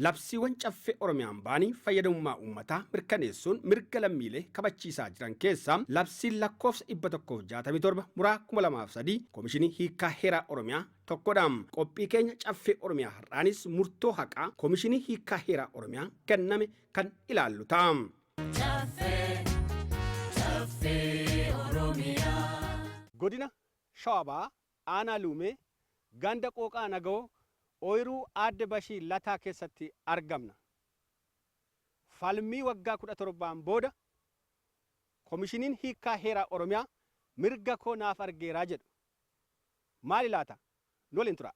Labsiiwwan Caffee Oromiyaan ba'anii fayyadamummaa uummataa mirkaneessuun mirga lammiilee kabachiisaa jiran keessaa labsiin lakkoofsa 167 muraa 2003 Komishinii Hiikkaa Heeraa Oromiyaa tokkodha. Qophii keenya Caffee Oromiyaa har'aanis murtoo haqaa Komishinii Hiikkaa Heeraa Oromiyaa kenname kan ilaallu ta'a. Godina Shawaa Bahaa Aanaa Luumee Ganda Qooqaa Nagawoo ooyiruu Aadde Bashii Lataa keessatti argamna. Falmii waggaa 17n booda Komishiniin Hiikkaa Heeraa Oromiyaa mirga koo naaf argeera jedhu. Maali laata? Nu waliin turaa.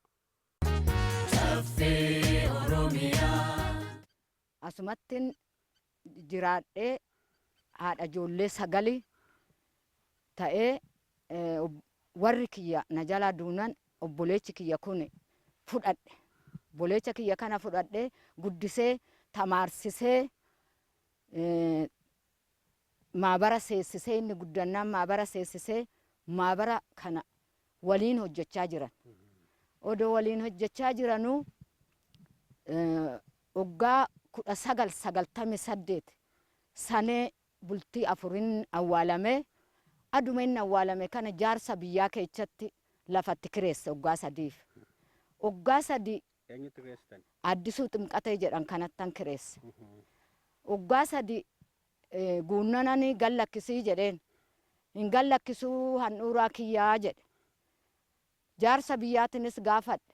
Caffee Oromiyaa. Asumattin jiraadhee haadha ijoollee sagali ta'ee warri kiyya na jalaa duunan obboleechi kiyya kun fudhadhe. Obboleecha kiyya kana fudhadhee guddisee tamaarsisee maabara seessisee inni guddannaan maabara seessisee maabara kana waliin hojjechaa jiran. Odoo waliin hojjechaa jiranuu waggaa 1998 sanee bultii afurin awwaalame. Aduma inni awwaalame kana jaarsa biyyaa keechatti lafatti kireesse waggaa sadiif. Waggaa sadii Eenyutti kireessitan? Addisuu Ximqatee jedhan kanattan kireesse. Waggaa sadii guunnanani gallakkisii jedheen. Hin gallakkisuu handhuuraa kiyyaa jedhe. Jaarsa biyyaatinis gaafadhe.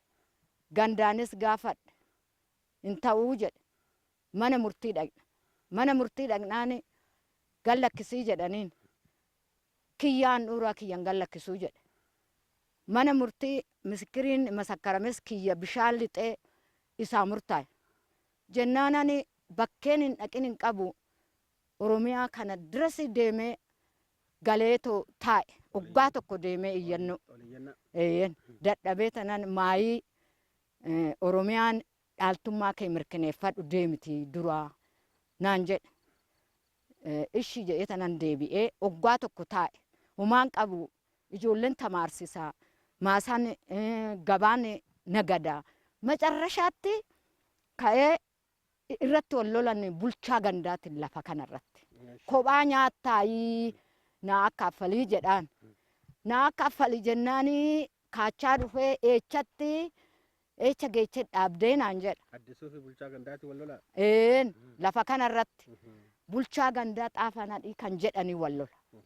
Gandaanis gaafadhe. Hin ta'uu jedhe. Mana murtii dhaqna. Mana murtii dhaqnaani gallakkisii jedhaniin. Kiyyaa handhuuraa kiyya hin gallakkisuu jedhe. Mana murtii misikiriin masakkarames kiyya bishaan lixee isaa murtaa'e. Jennaan ani bakkeen hin dhaqin hin qabu Oromiyaa kana dirasi deemee galeetoo taa'e. Waggaa tokko deemee iyyannoo. Eeyyeen dadhabee tanan maayii Oromiyaan dhaaltummaa kee mirkaneeffadhu deemiti duraa naan jedhe. Ishi jedhee tanan deebi'ee waggaa tokko taa'e. Homaan qabu ijoolleen tamaarsisa maasaan gabaan nagada. Macarrashaatti ka'ee irratti wal lolan bulchaa gandaatiin lafa kanarratti. Kophaa nyaattaayii naa akka affalii jedhaan. Naa akka affalii jennaanii kaachaa dhufee eechatti eecha geechee dhaabdee naan jedha. Addisuu fi bulchaa gandaati wal lolaa? Een lafa kanarratti bulchaa gandaa xaafaa nadhii kan jedhanii wal lola.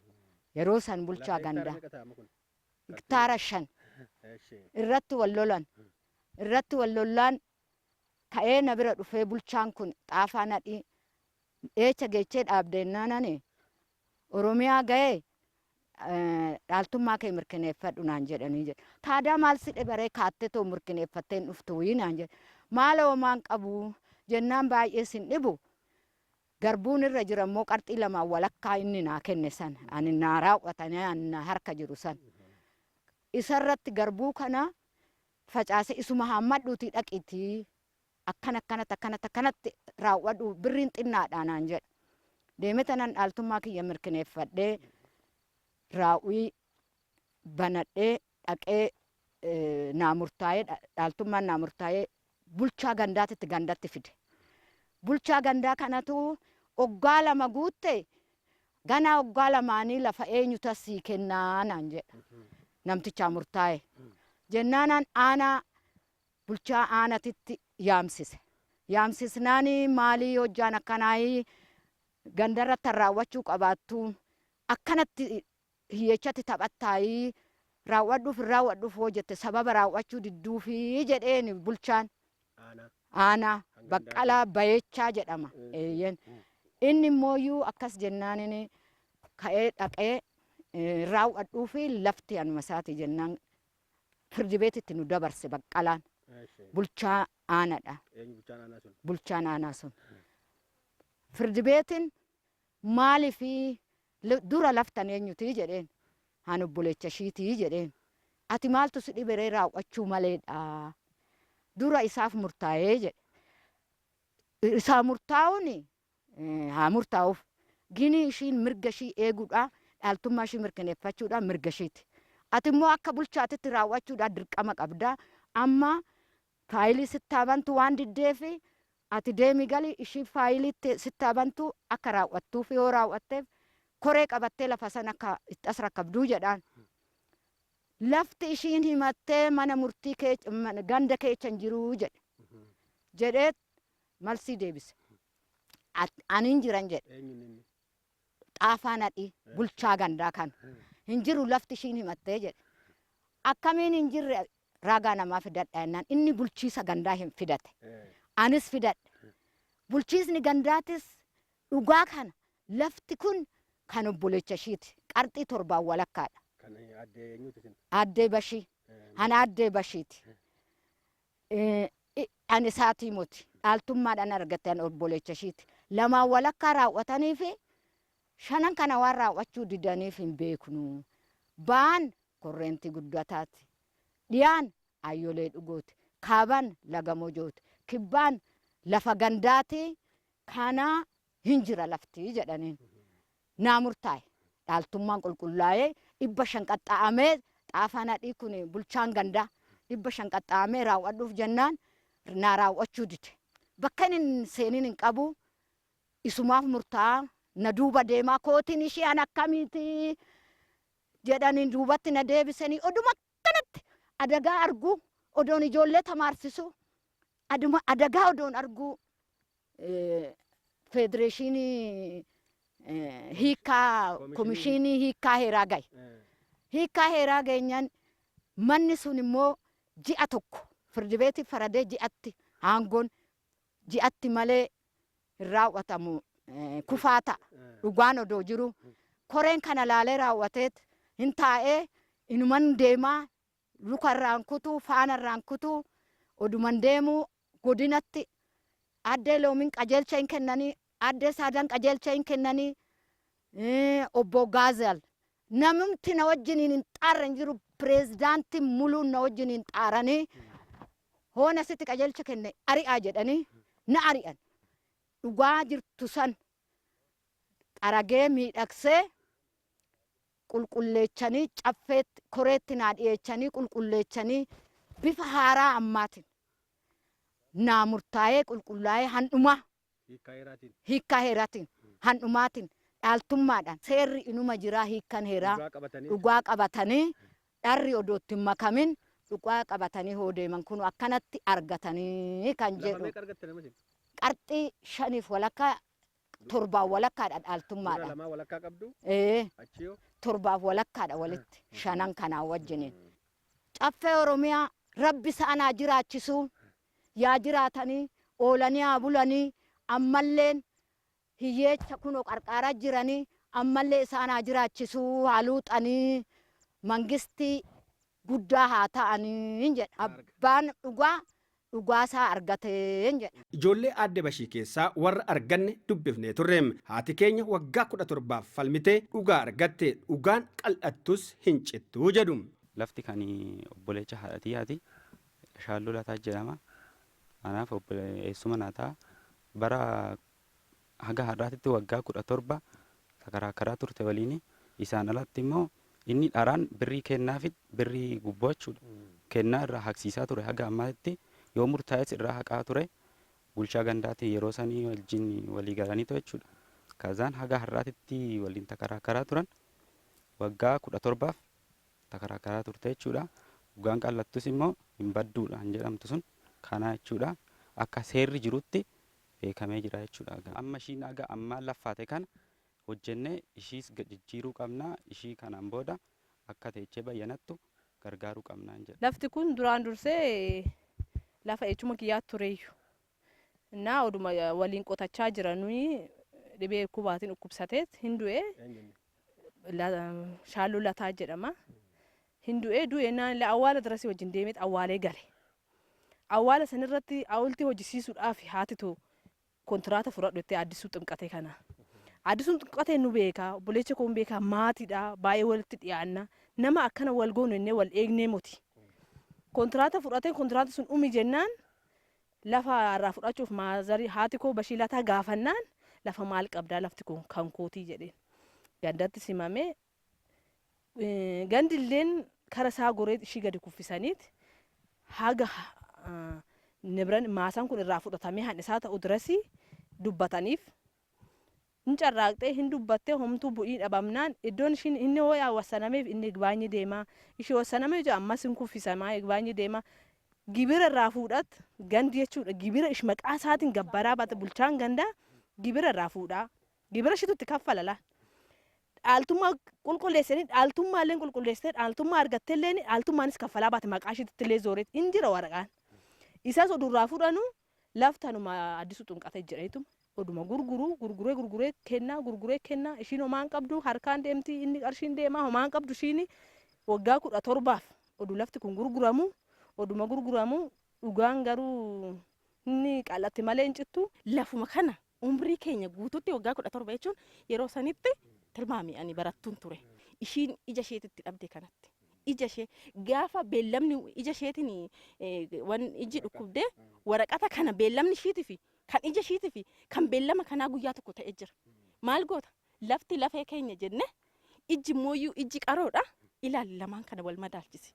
Yeroo san bulchaa gandaa hektaara 5 irratti wal lolan. Irratti wal lollaan ka'ee na bira dhufee bulchaan kun xaafaa nadhii eecha geechee dhaabdeennaan ani Oromiyaa ga'ee dhaaltummaa kee mirkaneeffadhu naan jedhanii jedhe. Taadaa maal si dhibaree kaattee too mirkaneeffattee hin dhuftuuyii naan jedhe. Maal homaan qabu jennaan baay'ee sin dhibu. Garbuun irra jira immoo qarxii lamaan walakkaa inni naa kenne san ani naa raawwatanii ani na harka jiru san. Isarratti garbuu kana facaase isuma haammadhuutii dhaqiitii akkana akkanatti akkanatti akkanatti raawwadhu birriin xinnaadha naan jedha. Deemee tanan dhaaltummaa kiyya mirkaneeffadhee raawwii banadhee dhaqee naa murtaa'ee dhaaltummaan naa murtaa'ee bulchaa gandaatitti gandatti fide. Bulchaa gandaa kanatu oggaa lama guutte ganaa oggaa lamaanii lafa eenyutu sii kennaa naan jedha. Namtichaa murtaa'e. Jennaanaan aanaa bulchaa aanatitti yaamsise. Yaamsisnaan maalii hojjaan akkanaayii gandarratti raawwachuu qabaattu akkanatti hiyyeechatti taphattaayii raawwadhuuf hin raawwadhuuf hoo jette sababa raawwachuu didduufii jedheen bulchaan. Aanaa Baqqalaa Bayeechaa jedhama. Eeyyeen. Inni immooyyuu akkas jennaanin ka'ee dhaqee raawwadhuufi lafti anuma isaati jennaan firdi beetitti nu dabarse Baqqalaan. Bulchaa aanadha. Bulchaan aanaa sun. Firdi beetiin maaliif dura laftan eenyuti jedheen. Haan obboleecha ishiitii jedheen. Ati maaltu si dhiberee raawwachuu maleedha. Dura isaaf murtaa'ee jedhe. Isaa murtaa'uun haa murtaa'uuf. Gini ishiin mirga ishii eeguudha dhaaltummaa ishii mirkaneeffachuudha mirga ishiiti. Ati immoo akka bulchaatitti raawwachuudha dirqama qabda. Amma faayilii sitti habantu waan diddeef Ati deemi gali ishii faayilitti sitti abantu akka raawwattuuf yoo raawwatteef koree qabattee lafa sana akka itti as rakkabduu jedhaan. Lafti ishiin himattee mana murtii ganda keessa hin jiruu jedhe. Jedhee malsii deebise. Ani hin jiran jedhe. Xaafaa Nadhii bulchaa gandaa kana. Hin jiru lafti ishiin himattee jedhe. Akkamiin hin jirre ragaa namaa fidadha jennaan inni bulchiisa gandaa hin fidate. Anis fidadhe. Bulchiisni gandaatis dhugaa kana lafti kun kan obboleessa ishiiti. Qarxii 7 walakkaadha. Addee Bashii. Ana Addee Bashiiti. Ani isaatii moti. Dhaaltummaadhaan argatte an obboleessa ishiiti. 2 walakkaa raawwatanii fi 5 kana waan raawwachuu didaniif hin beeknu. Ba'aan korreentii guddataati. Dhiyaan ayyolee dhugooti. Kaaban laga mojooti. Kibbaan lafa gandaati. Kana hin jira lafti jedhaniin. Naa murtaa'e. Dhaaltummaan qulqullaa'ee 500 qaxxaa'amee Xaafaa Nadhii kun bulchaan gandaa 500 qaxxaa'amee raawwadhuuf jennaan naa raawwachuu dide. Bakka inni hin seenin hin qabu isumaaf murtaa'aa na duuba deemaa kootiin ishee an akkamiiti jedhaniin duubatti na deebisanii oduma akkanatti adagaa arguu odoon ijoollee tamaarsisu aduma adagaa odoon arguu federeeshinii hiikaa komishinii hiikaa heeraa gahe. Hiikaa heeraa geenyaan manni sun immoo ji'a tokko firdi beetii faradee ji'atti aangoon ji'atti malee hin raawwatamu kufaa ta'a. Dhugaan odoo jiru koreen kana laalee raawwateet hin taa'ee inuman deemaa lukarraan kutuu faanarraan kutuu oduman deemuu godinatti addee Loomiin qajeelcha hin kennanii addee Saadaan qajeelcha hin kennanii obbo Gaazal namumti na wajjiniin hin xaarre hin jiru pireezidaantiin muluun na wajjiniin xaaranii hoona sitti qajeelcha kenne ari'aa jedhanii na ari'an. Dhugaa jirtu san xaragee miidhagsee qulqulleechanii caffeetti koreetti naa dhiyeechanii qulqulleechanii bifa haaraa ammaatiin naa murtaa'ee qulqullaa'ee handhumaa hiikkaa heeraatiin handhumaatiin dhaaltummaadhaan seerri inuma jiraa hiikkan heeraa dhugaa qabatanii dharri odoo itti hin makamin dhugaa qabatanii hoo deeman kun akkanatti argatanii kan jedhu. Qarxii 5 walakkaa 7 walakkaadha dhaaltummaadhaan. 7 walakkaadha walitti 5 kanaa wajjiniin. Caffee Oromiyaa rabbi sa'anaa jiraachisuu yaa jiraatanii oolanii haa bulanii ammalleen hiyyeecha kunoo qarqaaraa jiranii ammallee isaanaa jiraachisuu haa luuxanii mangistii guddaa haa ta'anii jedha. Abbaan dhugaa dhugaasaa argateen jedha. Ijoollee Aadde Bashii keessaa warra arganne dubbifnee turre. Haati keenya waggaa 17 falmitee dhugaa argatte dhugaan qal'attus hin cittuu jedhu. Lafti kan obboleecha haadhatii haati Shaalloo Lataa jedhama. Anaaf eessuma naa ta'a. Bara haga har'aatitti waggaa 17 karaa turte waliin isaan alatti immoo inni dharaan birrii kennaafi birrii gubboo jechuudha. Kennaa irraa haqsiisaa ture haga ammaatti yoo murtaa'es irraa haqaa ture bulchaa gandaatiin yeroo sanii wajjin walii galaniitu jechuudha. Kazaan haga har'aatitti waliin karaa turan waggaa 17 karaa turte jechuudha. Dhugaan qal'attus immoo hin badduudha hin jedhamtu sun kana jechuudha. Akka seerri jirutti beekamee jira jechuudha. Amma ishiin haga ammaa laffaate kana hojjennee ishiis jijjiiruu qabna. Ishii kanaan booda akka teechee bayyanattu gargaaruu qabnaan jedha. Lafti kun duraan dursee lafa echuma kiyyaatti tureeyyu. Innaa oduma waliin qotachaa jiranuu dhibee kubaatiin dhukkubsateet hin du'e. Shaalloo Lataa jedhama. Hin du'e du'e naan illee awwaala darasii wajjin deemeet awwaalee gale. Awwaala sanirratti hawultii hojjisiisuudhaaf haatitu kontiraata fudhadhu jettee Addisuu Ximqatee kana. Addisuun Ximqatee nu beeka, obboleecha koo beeka, maatiidha, baay'ee walitti dhiyaanna. Nama akkana wal goonu jennee wal eegnee moti. Kontiraata fudhatee kontiraata sun dhumi jennaan lafa irraa fudhachuuf maazarii haati koo Bashii Lataa gaafannaan lafa maal qabdaa lafti kun kan kootii jedheen. Gandatti simamee gandilleen kara isaa goree ishii gadi kuffisaniit haga Nibran maasaan kun irraa fudhatamee han isaa ta'u durasi dubbataniif hin carraaqxee hin dubbattee homtuu bu'ii dhabamnaan iddoon ishiin inni hooyaa wassanameef inni igbaanyi deemaa ishee wassanamee jiru ammas hin kuffisamaa igbaanyi deemaa gibira irraa fuudhat gandi jechuudha gibira ish maqaa isaatiin gabbaraa baate bulchaan gandaa gibira irraa fuudhaa gibira ishitutti kaffalala dhaaltummaa qulqulleessanii dhaaltummaa illee qulqulleessitee dhaaltummaa argattee illee dhaaltummaanis kaffalaa baate maqaa ishiitti illee zooreet hin jira waraqaan isas odurraa fudhanu laftanuma Addisuu Xunqate jedheetuma oduma gurguruu gurguree gurguree kennaa gurguree kennaa ishiin homaan qabdu harkaan deemti inni qarshiin deemaa homaan qabdu ishiin waggaa 17f odu lafti kun gurguramu oduma gurguramu dhugaan garuu inni qal'atti malee hin cittu. Lafuma kana umrii keenya guututti waggaa 17 jechuun yeroo sanitti tilmaami ani barattuun ture. Ishiin ija isheetitti dhabde kanatti. Ija ishee gaafa beellamni ija isheetiin wan iji dhukkubdee waraqata kana beellamni ishiitii fi kan ija ishiitii fi kan beellama kanaa guyyaa tokko ta'ee jira. Maal goota? Lafti lafee keenya jenne ijji mooyyuu ijji qaroodha. Ilaali lamaan kana wal madaalchisi.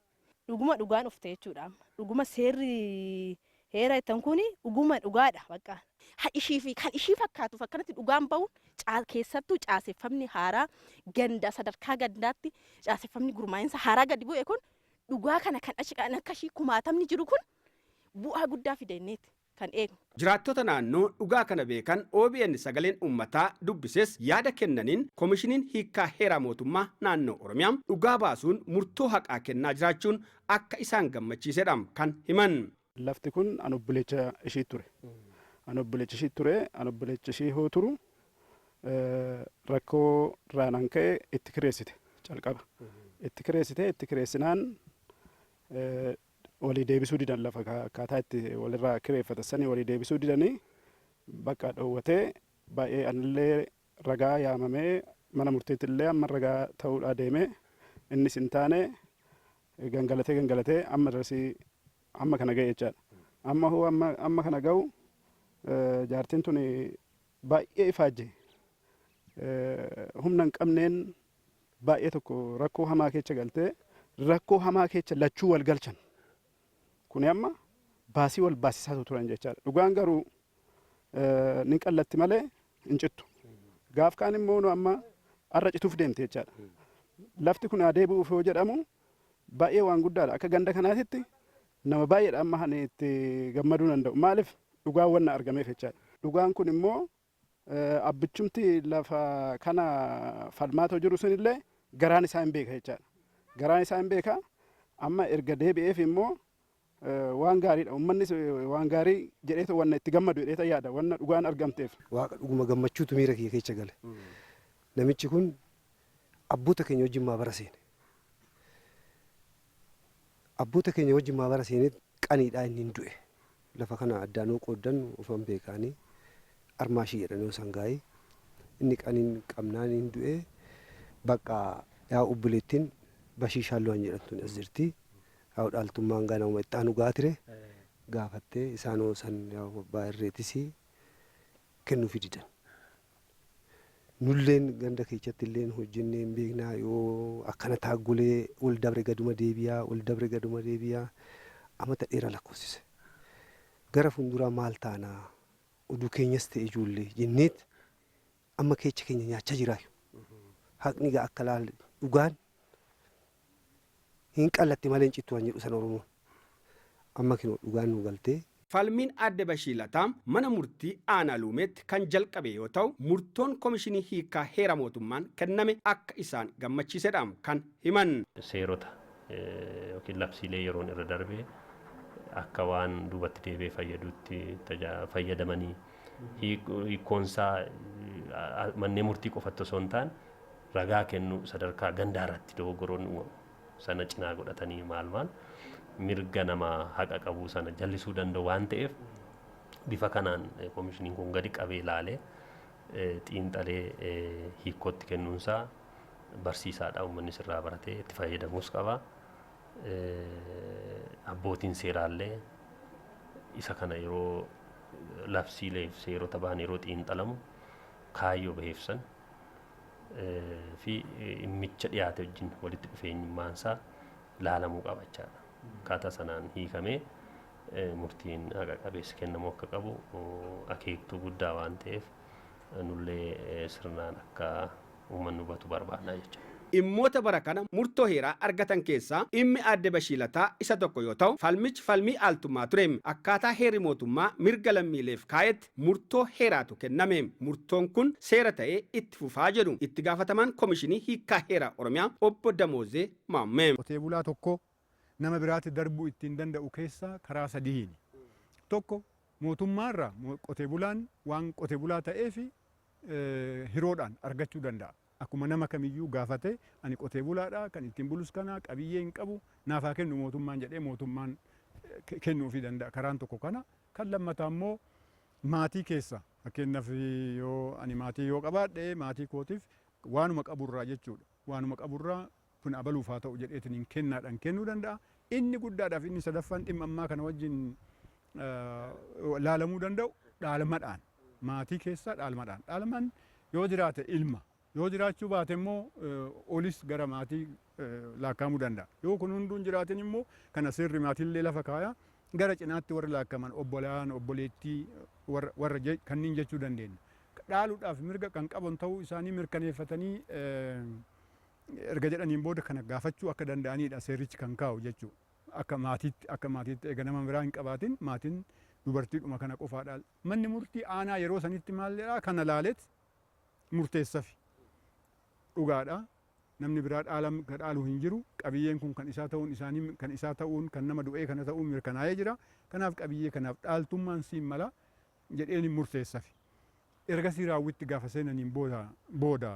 Dhuguma dhugaan dhufte jechuudha amma. Dhuguma seerri heera ittan kuni dhuguma dhugaadha bakka. Ha ishii fi kan ishii fakkaatuuf akkanatti dhugaan bahuun keessattuu caaseffamni haaraa ganda sadarkaa gandaatti caaseffamni gurmaa'insa haaraa gadi bu'e kun dhugaa kana kan achi kan akka ishii kumaatamni jiru kun bu'aa guddaa fidenneeti kan eegnu. Jiraattota naannoo dhugaa kana beekan OBN sagaleen uummataa dubbises yaada kennaniin koomishiniin hiikkaa heeraa mootummaa naannoo Oromiyaa dhugaa baasuun murtoo haqaa kennaa jiraachuun akka isaan gammachiisedha kan himan. Lafti kun an obbolecha ishii ture. An obbolecha ishii ture, an obbolecha ishii hoo turu rakkoo irraan ka'e itti kireessite calqaba. Itti kireessite itti kireessinaan walii deebisuu didan lafa akkaataa itti walirraa kireeffatan sanii walii deebisuu didanii bakka dhoowwatee baay'ee anillee ragaa yaamamee mana murtiitti illee amma ragaa ta'uudhaa deemee innis hin taane gangalatee gangalatee amma darasii amma kana ga'e jechaadha. Amma hoo amma kana ga'u jaartiin tun baay'ee ifaajje humna hin qabneen baay'ee tokko rakkoo hamaa keessa galtee rakkoo hamaa keessa lachuu wal galchan. Kuni amma baasii wal baasisaa turan jechaadha. Dhugaan garuu ni qallatti malee hin cittu. Gaaf kaan immoo nu amma arra cituuf deemte jechaadha. Lafti kun adeebi'uuf yoo jedhamu baay'ee waan guddaadha. Akka ganda kanaatitti nama baay'eedha amma hani itti gammaduu danda'u. Maaliif dhugaan wanna argameef jechaadha. Dhugaan kun immoo abbichumti lafa kana falmaatoo jiru sunillee garaan isaa hin beeka jechaadha. Garaan isaa hin beeka. Amma erga deebi'eef immoo waan gaariidha. Uummannis waan gaarii jedheetu wanna itti gammadu jedheeta yaada. Wanna dhugaan argamteef. Waaqa dhuguma gammachuutu miira kiyya keessa gale. Namichi kun abboota keenya wajjin maa bara seene. Abboota keenya wajjin maa bara seene qaniidhaa inni hin du'e. Lafa kana addaanuu qooddan ofan beekaanii armaashii jedhanii osoo gaa'ee inni qaniin qabnaan hin du'e bakka yaa obboleettiin Bashiishaalloo jedhamtuun as jirti. Yaa dhaaltummaan ganama itti aanu gaatire gaafattee isaanoo san yaa abbaa irreetis kennuufi didan. Nulleen ganda keessatti illeen hojjennee hin beeknaa yoo akkana taaggolee ol dabre gaduma deebi'aa ol dabre gaduma deebi'aa amata dheeraa lakkoofsise. Gara fuulduraa maal taanaa oduu keenyas ta'e ijoollee jenneet amma keessa keenya nyaachaa jiraayu. Haqni gaa akka laal dhugaan hin qallatti malee hin cittu waan jedhu sana Oromoon. Amma kinoo dhugaan nu galtee. Falmiin adde Bashiilataa mana murtii aanaa Luumeetti kan jalqabe yoo ta'u murtoon koomishinii hiikkaa heera mootummaan kenname akka isaan gammachiisedha kan himan. Seerota yookiin labsiilee yeroon irra darbe akka waan duubatti deebi'ee fayyadutti fayyadamanii hiikkoonsaa manneen murtii qofatti osoo hin taane ragaa kennu sadarkaa gandaa irratti dogoggoroon uumamu sana cinaa godhatanii maal maal mirga nama haqa qabu sana jallisuu danda'u waan ta'eef bifa kanaan koomishiniin kun gadi qabee ilaalee xiinxalee hiikkootti kennuunsaa barsiisaadha. Uummanni sirraa baratee itti fayyadamuus qaba. Abbootiin seeraallee isa kana yeroo labsiilee fi seerota bahan yeroo xiinxalamu kaayyoo baheefsan fi dhimmicha dhiyaate wajjin walitti dhufeenyummaansaa laalamuu qaba jechaadha. Akkaataa sanaan hiikamee Murtiin haqa qabeessi kennamuu akka qabu akeektuu guddaa waan ta'eef, nullee sirnaan akka uummanni hubatu barbaadna jechuudha. Dhimmoota bara kana murtoo heeraa argatan keessaa dhimmi aadde Bashiilataa isa tokko yoo ta'u, falmichi falmii aaltummaa ture. Akkaataa heerri mootummaa mirga lammiileef kaa'etti murtoo heeraatu kenname. Murtoon kun seera ta'ee itti fufaa jedhu itti gaafatamaan Komishinii Hiikkaa Heeraa Oromiyaa, Obbo Damoozee Maammee. Qotee bulaa tokko nama biraatti darbuu ittiin danda'u keessaa karaa sadiini. Tokko, mootummaarraa qotee bulaan waan qotee bulaa ta'eef hiroodhaan argachuu danda'a. Akkuma nama kamiyyuu gaafate, ani qotee bulaadha, kan ittiin bulus kana, qabiyyee hin qabu, naaf haa kennu mootummaan jedhee, mootummaan kennuufii danda'a. Karaan tokko kana. Kan lammataa immoo maatii keessa, fakkeenyaaf yoo ani maatii yoo qabaadhe, maatii kootiif waanuma qaburraa jechuudha. Waanuma qaburraa kun abaluuf haa ta'u jedheetiin kennaadhaan kennuu danda'a. Inni guddaadhaaf inni sadaffaan dhimma ammaa kana wajjin laalamuu danda'u dhaalmadhaan, maatii keessaa dhaalmadhaan. Dhaalmaan yoo jiraate ilma, yoo jiraachuu baate immoo olis gara maatii laakkaamuu danda'a. Yoo kun hunduun jiraatin immoo, kana seerri maatiillee lafa kaaya, gara cinaatti warri laakkaman obbolaan, obboleettii, warra kanneen jechuu dandeenya. Dhaaluudhaaf mirga kan qaban ta'uu isaanii mirkaneeffatanii erga jedhaniin booda kana gaafachuu akka danda'anidha seerichi kan kaa'u jechuudha. Akka maatiitti eega nama biraa hin qabaatin, maatiin dubartiidhuma kana qofaadha. Manni murtii aanaa yeroo sanitti maal jedhaa, kana laaleet murteessafi. Dhugaadha. Namni biraa dhaalu hin jiru. Qabiyyeen kun kan isaa ta'uun isaanii, kan isaa ta'uun, kan nama du'ee kana ta'uun mirkanaa'ee jira. Kanaaf qabiyyee kanaaf dhaaltummaan siin mala jedheen murteessafi. Ergasii raawwitti gaafa seenaniin booda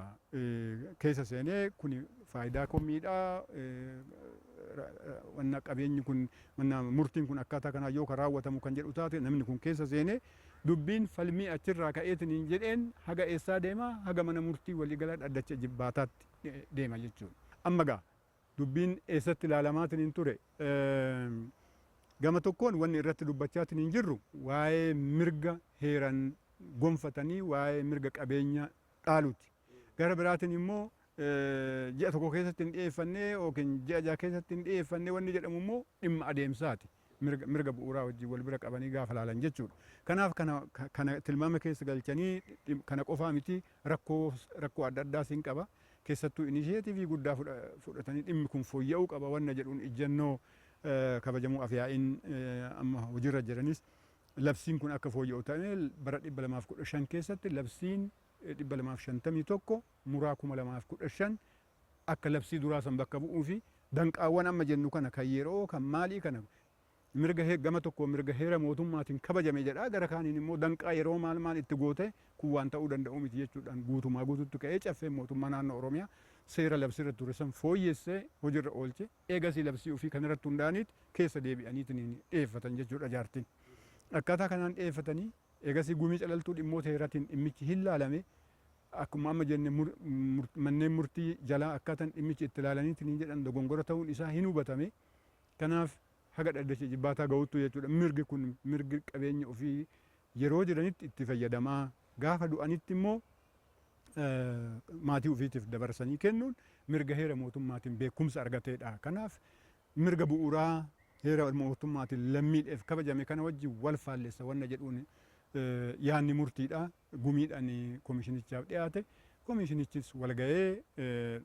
keessa seenee, kun faayidaa komiidhaa, wanna qabeenyi kun, wanna murtiin kun akkaataa kanaa yoo kan raawwatamu kan jedhu taate, namni kun keessa seenee dubbiin falmii achirraa ka'eetiin jedheen haga eessaa deema? Haga mana murtii waliigala dhaddacha jibbaataatti deema jechuudha. Amma gaa dubbiin eessatti ilaalamaatiin hin ture? Gama tokkoon wanni irratti dubbachaatiin hin jirru waa'ee mirga heeran gonfatanii, waa'ee mirga qabeenya dhaaluuti. Gara biraatiin immoo ji'a tokko keessatti hin dhiyeeffannee yookiin ji'a 6 keessatti hin dhiyeeffannee wanni jedhamu immoo dhimma adeemsaati. Mirga bu'uuraa wajjin wal bira qabanii gaafa laalan jechuudha. Kanaaf kana tilmaama keessa galchanii, kana qofaa miti, rakkoo adda addaas hin qaba. Keessattuu inisheetiivii guddaa fudhatanii dhimmi kun fooyya'uu qaba wanna jedhuun, ijjannoo kabajamuu afyaa'iin amma hojiirra jiranis labsiin kun akka fooyya'u ta'ee, bara 215 keessatti labsiin 251/2015 akka labsii duraa san bakka bu'uu fi danqaawwan amma jennu kana, kan yeroo, kan maalii kana, mirga gama tokko mirga heera mootummaatiin kabajame jedha, gara kaaniin immoo danqaa yeroo maal maal itti goote, kun waan ta'uu danda'u miti jechuudhaan, guutumaa guututti ka'ee caffeen mootummaa naannoo Oromiyaa seera labsii irra ture san fooyyessee hojiirra oolche. Eegasii labsii ofii kan irratti hundaa'aniit keessa deebi'aniitiin dhiyeeffatan jechuudha jaartiin. Akkaataa kanaan dhiyeeffatanii, eegasii gumii calaltuu dhimmoota heeraatiin dhimmichi hin laalame. Akkuma amma jenne, manneen murtii jalaa akkaataan dhimmichi itti ilaalaniitiin jedhan dogongora ta'uun isaa hin hubatame. Kanaaf haga dhaddacha jibbaataa ga'uttu jechuudha. Mirgi kun mirgi qabeenya ofii yeroo jiranitti itti fayyadamaa, gaafa du'anitti immoo maatii ofiitiif dabarsanii kennuun mirga heera mootummaatiin beekumsa argateedha. Kanaaf mirga bu'uuraa heera mootummaatiin lammiidheef kabajame kana wajjin wal faallessa wanna jedhuun yaanni murtiidha. Gumiidhaan komishinichaaf dhiyaate. Komishinichis walga'ee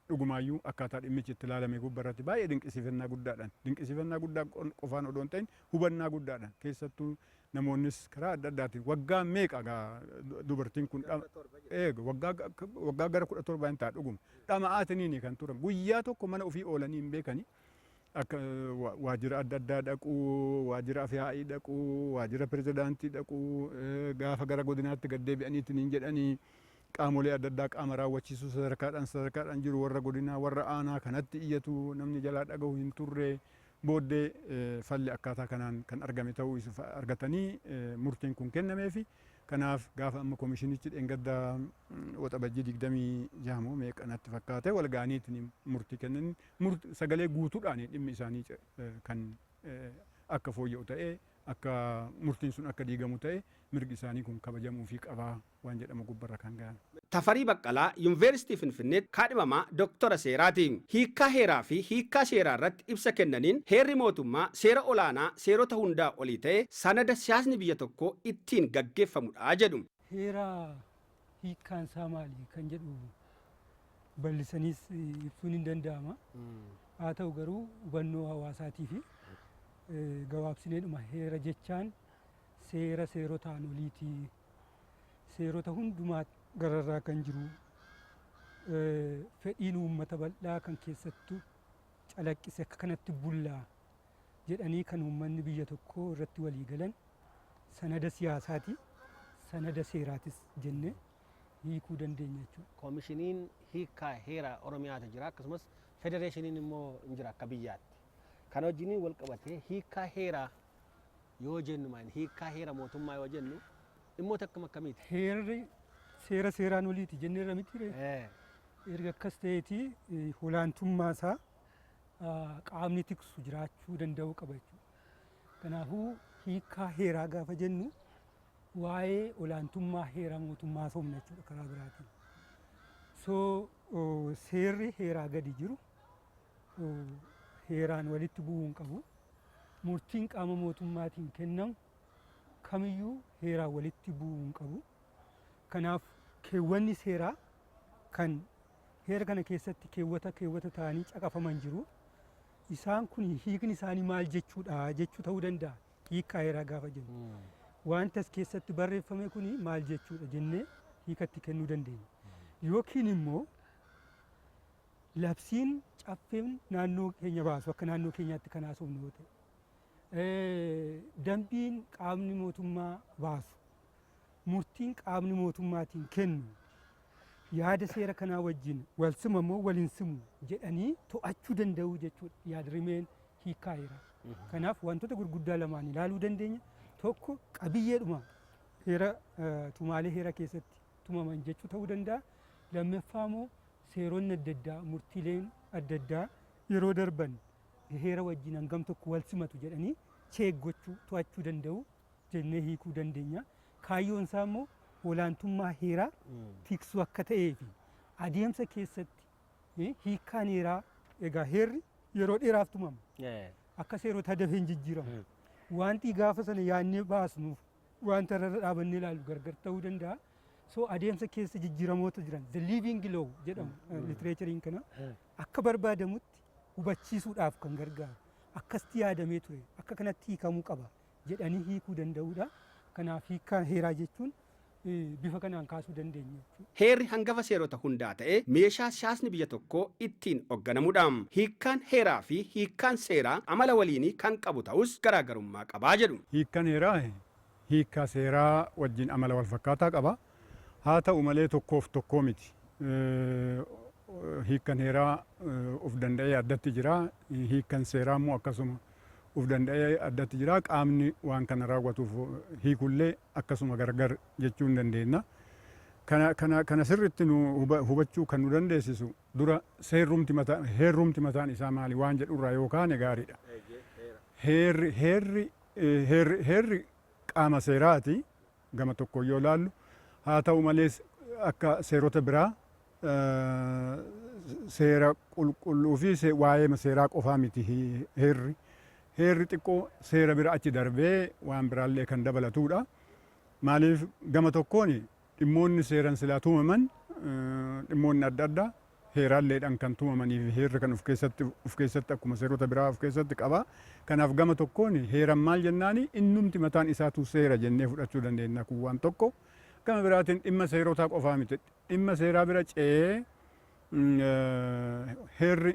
dhugumaayyuu akkaataa dhimmichi itti ilaalame gubbarratti baay'ee dinqisiifannaa guddaadhaan, dinqisiifannaa guddaa qofaan odoo hin ta'in hubannaa guddaadhaan, keessattuu namoonnis karaa adda addaatiin waggaa meeqa gaa dubartiin kun eega waggaa gara 17 hin ta'a, dhuguma dhama'aatiniini kan turan, guyyaa tokko mana ofii oolanii hin beekani. Akka waajjira adda addaa dhaquu, waajjira afyaa'ii dhaquu, waajjira pirezidaantii dhaquu, gaafa gara godinaatti gad deebi'aniitiin hin jedhanii, qaamolee adda addaa, qaama raawwachiisuu sadarkaadhaan sadarkaadhaan jiru, warra godinaa, warra aanaa kanatti iyyatu, namni jalaa dhagahu hin turre. Booddee falli akkaataa kanaan kan argame ta'uu argatanii murtiin kun kennameefi. Kanaaf gaafa amma komishinichi dheengadda Waxabajjii 26 moo meeqa natti fakkaate wal ga'aniitiin murtii kennan, sagalee guutuudhaan dhimmi isaanii kan akka fooyya'u ta'ee. Akka murtiin sun akka diigamu ta'e, mirgi isaanii kun kabajamuufii qabaa waan jedhamu gubbarra kan gahan. Tafarii Baqqalaa Yuunivarsiitii Finfinneetti kaadhimamaa Doktora Seeraati. Hiikkaa heeraa fi hiikkaa seeraa irratti ibsa kennaniin, heerri mootummaa seera olaanaa seerota hundaa olii ta'e, sanada siyaasni biyya tokkoo ittiin gaggeeffamudha jedhu. Heera hiikkaan isaa maali kan jedhu bal'isaniis ibsuun hin danda'ama. Haa ta'u garuu, hubannoo hawaasaatii fi gabaabsineedhuma heera jechaan seera seerotaan oliitii, seerota hundumaa gararraa kan jiru, fedhiin uummata bal'aa kan keessattuu calaqqise, akka kanatti bullaa jedhanii kan uummanni biyya tokkoo irratti walii galan sanada siyaasaati, sanada seeraatis jennee hiikuu dandeenya jechuudha. Koomishiniin hiikkaa heera Oromiyaatu jira, akkasumas federeeshiniin immoo hin jira akka biyyaatti. Kana wajjiniin wal qabatee hiikkaa heeraa yoo jennu maal, hiikkaa heera mootummaa yoo jennu dhimmoota akkam akkamiiti? Heerri seera seeraan oliiti jenneerra miti ree? Erga akkas ta'eeti, olaantummaa isaa qaamni tiksu jiraachuu danda'uu qaba jechuudha. Kanaafuu hiikkaa heeraa gaafa jennu waa'ee olaantummaa heera mootummaa soomna jechuudha karaa biraatiin. So seerri heeraa gadi jiru heeraan walitti bu'uu hin qabu. Murtiin qaama mootummaatiin kennamu kamiyyuu heeraan walitti bu'uu hin qabu. Kanaaf keewwanni seeraa kan heera kana keessatti keewwata keewwata ta'anii caqafaman jiru. Isaan kun hiikni isaanii maal jechuudha jechuu ta'uu danda'a hiikkaa heeraa gaafa jennu. Wanta as keessatti barreeffame kun maal jechuudha jennee hiikatti kennuu dandeenya. Yookiin immoo labsiin caffeen naannoo keenya baasu, akka naannoo keenyaatti kan haasofnu yoo ta'e, dambiin qaamni mootummaa baasu, murtiin qaamni mootummaatiin kennu yaada seera kanaa wajjin wal sima moo wal hin simu jedhanii to'achuu danda'u jechuudha yaadrimeen hiikkaa heeraa. Kanaaf wantoota gurguddaa lamaan ilaaluu dandeenya. Tokko qabiyyeedhuma heera, tumaalee heera keessatti tumaman jechuu ta'uu danda'a. Lammaffaa immoo seeronni adda addaa, murtiileen adda addaa yeroo darban heera wajjin hangam tokko wal simatu jedhanii check gochuu, to'achuu danda'u jennee hiikuu dandeenya. Kaayyoon isaa immoo olaantummaa heeraa tiksuu akka ta'ee fi adeemsa keessatti hiikkaan heeraa, egaa heerri yeroo dheeraaf tumama. Akka seerota dafee hin jijjiiramu. Wanti gaafa sana yaadnee baasnuuf wanta irra dhaabannee ilaallu gargar ta'uu danda'a. So adeemsa keessa jijjiiramoota jiran, the living law jedhamu literatureiin kana, akka barbaadamutti hubachiisuudhaaf kan gargaaru. Akkasitti yaadamee ture, akka kanatti hiikamuu qaba jedhanii hiikuu danda'uudha. Kanaaf hiikkaan heeraa jechuun bifa kanaan kaasuu dandeenya jechuudha. Heerri hangafa seerota hundaa ta'ee meeshaa siyaasni biyya tokkoo ittiin hoogganamudha. Hiikkaan heeraa fi hiikkaan seeraa amala waliinii kan qabu ta'us garaagarummaa qabaa jedhu. Hiikkaan heeraa hiikkaa seeraa wajjin amala wal fakkaataa qaba. Haa ta'u malee tokkoof tokkoo miti. Hiikkaan heeraa of danda'ee addatti jira. Hiikkaan seeraa immoo akkasuma of danda'ee addatti jira. Qaamni waan kana raawwatuuf hiikullee akkasuma gargar jechuu hin dandeenya. Kana sirriitti nu hubachuu kan nu dandeessisu dura seerrumti mataa, heerrumti mataan isaa maali waan jedhurraa yoo kaane gaariidha. Heerri qaama seeraati gama tokko yoo ilaallu. Haa ta'u malees akka seerota biraa seera qulqulluu fi waa'ee seeraa qofaa miti heerri. Heerri xiqqoo seera bira achi darbee waan biraallee kan dabalatudha. Maaliif, gama tokkoon dhimmoonni seeran silaa tumaman, dhimmoonni adda addaa heeraalleedhaan kan tumamanii fi heerri kan of keessatti akkuma seerota biraa of keessatti qaba. Kanaaf gama tokkoon heeran maal jennaani, innumti mataan isaatu seera jennee fudhachuu dandeenya, kun waan tokko. Gama biraatiin dhimma seerotaa qofaa miti. Dhimma seeraa bira ce'ee heerri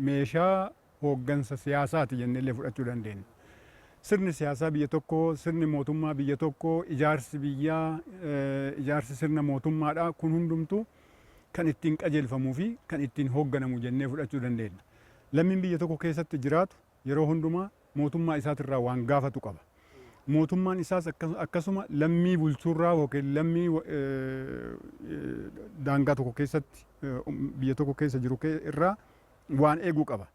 meeshaa hooggansa siyaasaati jennee fudhachuu dandeenya. Sirni siyaasaa biyya tokkoo, sirni mootummaa biyya tokkoo, ijaarsi biyyaa, ijaarsi sirna mootummaadha. Kun hundumtuu kan ittiin qajeelfamuu fi kan ittiin hoogganamu jennee fudhachuu dandeenya. Lammiin biyya tokko keessatti jiraatu yeroo hundumaa mootummaa isaatirraa waan gaafatu qaba. Mootummaan isaas akkasuma lammii bulchuurraa yookiin lammii daangaa tokko keessatti, biyya tokko keessa jiru irraa waan eeguu qaba.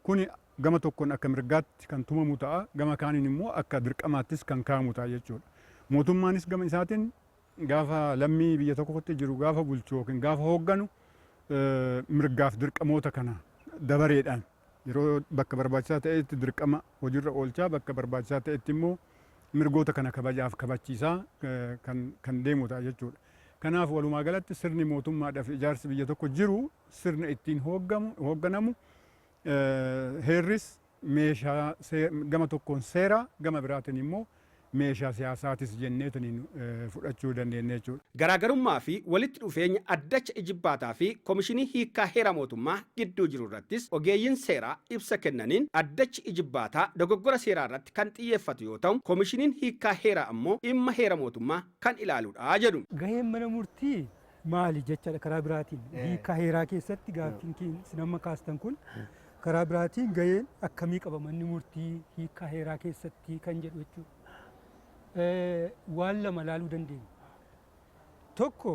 Kuni Gama tokkoon akka mirgaatti kan tumamu ta'a, gama kaaniin immoo akka dirqamaattis kan kaa'amu ta'a jechuudha. Mootummaanis gama isaatiin gaafa lammii biyya tokkotti jiru gaafa bulchu yookiin gaafa hoogganu mirgaaf dirqamoota kana dabareedhaan yeroo bakka barbaachisaa ta'etti dirqama hojiirra oolchaa, bakka barbaachisaa ta'etti immoo mirgoota kana kabajaaf kabachiisaa kan deemu ta'a jechuudha. Kanaaf walumaa galatti sirni mootummaadhaaf ijaarsi biyya tokko jiru sirna ittiin hoogganamu, heerris meeshaa gama tokkoon seera, gama biraatiin immoo meeshaa siyaasaatis jenneetaniin fudhachuu dandeenya jechuudha. Garaagarummaa fi walitti dhufeenya addacha ijibbaataa fi Komishinii Hiikkaa Heera Mootummaa gidduu jiru irrattis ogeeyyiin seeraa ibsa kennaniin, addachi ijibbaataa dogoggora seeraa irratti kan xiyyeeffatu yoo ta'u, Komishiniin Hiikkaa Heeraa ammoo dhimma heera mootummaa kan ilaaludha jedhu. Gaheen mana murtii maali jechaadha karaa biraatiin? Hiikkaa heeraa keessatti gaaffiin isin amma kaastan kun, karaa biraatiin gaheen akkamii qaba manni murtii hiikkaa heeraa keessatti kan jedhu jechuudha. Waan lama ilaaluu dandeenya. Tokko,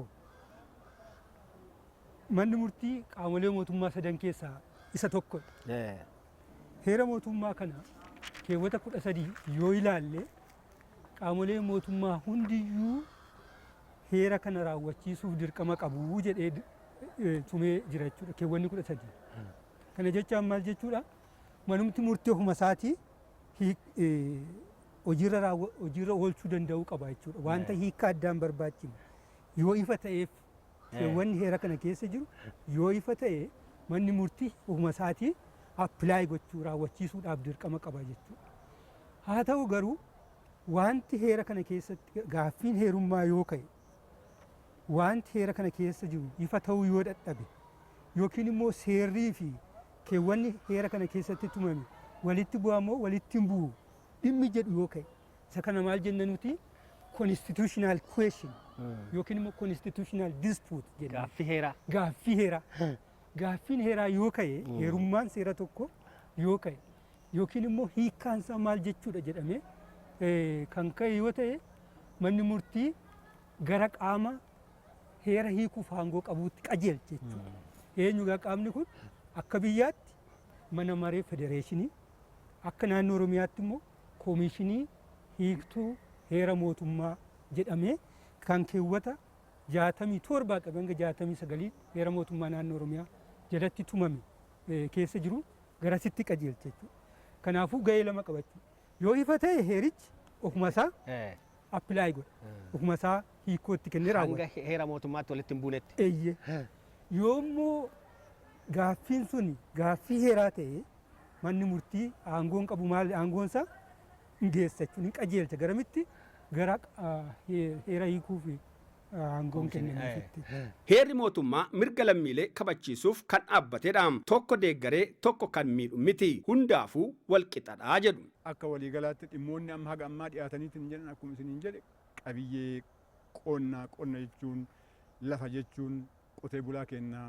manni murtii qaamolee mootummaa sadan keessaa isa tokkodha. Heera mootummaa kana keewwata 13 yoo ilaalle, qaamolee mootummaa hundiyyuu heera kana raawwachiisuuf dirqama qabu jedhee tumee jira jechuudha keewwanni 13. Kana jechaan maal jechuudha? Manumti murtii ofuma isaatii hojiirra oolchuu danda'uu qaba jechuudha. Wanta hiikka addaan barbaachifne yoo ifa ta'eef, keewwanni heera kana keessa jiru yoo ifa ta'e, manni murtii ofuma isaatii apply gochuu, raawwachiisuudhaaf dirqama qaba jechuudha. Haa ta'u garuu, wanti heera kana keessatti gaaffiin heerummaa yoo ka'e, wanti heera kana keessa jiru ifa ta'uu yoo dadhabe, yookiin immoo seerrii fi keewwanni heera kana keessatti tumame walitti bu'amoo walitti hin bu'u dhimmi jedhu yoo ka'e, isa kana maal jenna nuti? Constitutional question yookiin immoo constitutional dispute jenna. Gaaffii heeraa. Gaaffii heeraa. Gaaffiin heeraa yoo ka'e, heerummaan seera tokko yoo ka'e, yookiin immoo hiikkaan isaa maal jechuudha jedhamee kan ka'e yoo ta'e, manni murtii gara qaama heera hiikuuf aangoo qabuutti qajeelcha jechuudha. Eenyu gaa qaamni kun? Akka biyyaatti Mana Maree Federeeshinii, akka naannoo Oromiyaatti immoo Koomishinii Hiiktuu Heera Mootummaa jedhamee kan keewwata 67 qabee hanga 69 heera mootummaa naannoo Oromiyaa jalatti tumame keessa jiru garasitti qajeelcha jechuudha. Kanaafuu gahee lama qabachuu. Yoo ifa ta'e, heerichi ofuma isaa apply godha. Ofuma isaa hiikootti kennee raawwata. Hanga heera mootummaatti walitti hin buunetti. Eeyyee. Yoo immoo gaaffiin sun gaaffii heeraa ta'e, manni murtii aangoon qabu maal? Aangoon isaa hin geessa jechuun hin qajeelcha. Garamitti? Gara heera hiikuu fi aangoon kennameefitti. Heerri mootummaa mirga lammiilee kabachiisuuf kan dhaabbatedha. Tokko deeggaree tokko kan miidhu miti. Hundaafuu wal qixadha jedhu. Akka waliigalaatti dhimmoonni amma haga ammaa dhiyaataniitiin jedhan, akkuma isiniin jedhe, qabiyyee qonnaa, qonna jechuun lafa jechuun, qotee bulaa keenya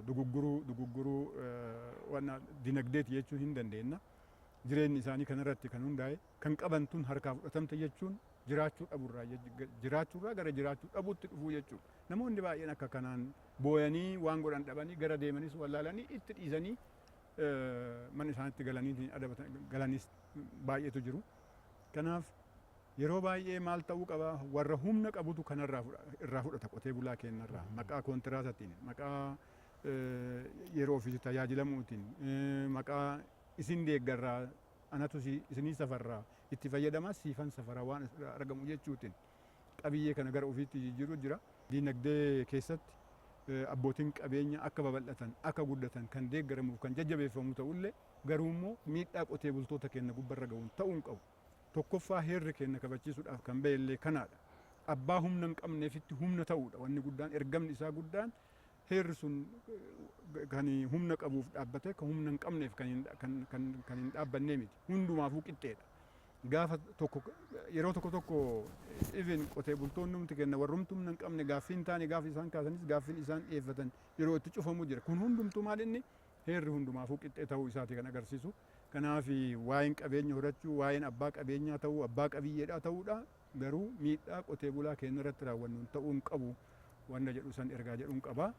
dugugguruu wanna dinagdeeti jechuu hin dandeenya. Jireenyi isaanii kanarratti kan hundaa'e, kan qaban tun harkaa fudhatamte jechuun jiraachuu dhaburraa jiraachuurraa gara jiraachuu dhabuutti dhufuu jechuudha. Namoonni baay'een akka kanaan booyanii, waan godhan dhabanii, gara deemanis wallaalanii, itti dhiisanii mana isaanitti galanii galanis baay'eetu jiru. Kanaaf yeroo baay'ee maal ta'uu qaba? Warra humna qabutu kanarraa irraa fudhata qotee bulaa keenyarraa, maqaa kontiraatatiin, maqaa yeroo ofii tajaajilamuutiin, maqaa isin deeggarraa, anatu isinii safarraa itti fayyadamaa, siifan safaraa waan argamu jechuutiin qabiyyee kana gara ofiitti jijjiiruu jira. Diinagdee keessatti abbootiin qabeenya akka babal'atan, akka guddatan kan deeggaramuuf kan jajjabeeffamu ta'ullee, garuu immoo miidhaa qotee bultoota keenya gubbarra ga'uun ta'uu hin qabu. Tokkoffaa heerri keenya kabachiisuudhaaf kan ba'e illee kanaadha. Abbaa humna hin qabneefitti humna ta'uudha wanni guddaan, ergamni isaa guddaan. Heerri sun kan humna qabuuf dhaabbatee kan humna hin qabneef kan hin dhaabbannee miti. Hundumaafuu qixxeedha. Gaafa tokko, yeroo tokko tokko, even qotee bultoonni humti kenna, warrumti humna hin qabne, gaaffii hin taane gaafa isaan kaasanis, gaaffiin isaan dhiyeeffatan yeroo itti cufamu jira. Kun hundumtuu maal inni heerri hundumaafuu qixxee ta'uu isaati kan agarsiisu. Kanaaf waa'een qabeenya horachuu, waa'een abbaa qabeenyaa ta'uu, abbaa qabiyyeedhaa ta'uudha. Garuu miidhaa qotee bulaa keenya irratti raawwannuun ta'uu hin qabu wanta jedhu san ergaa jedhuun qaba.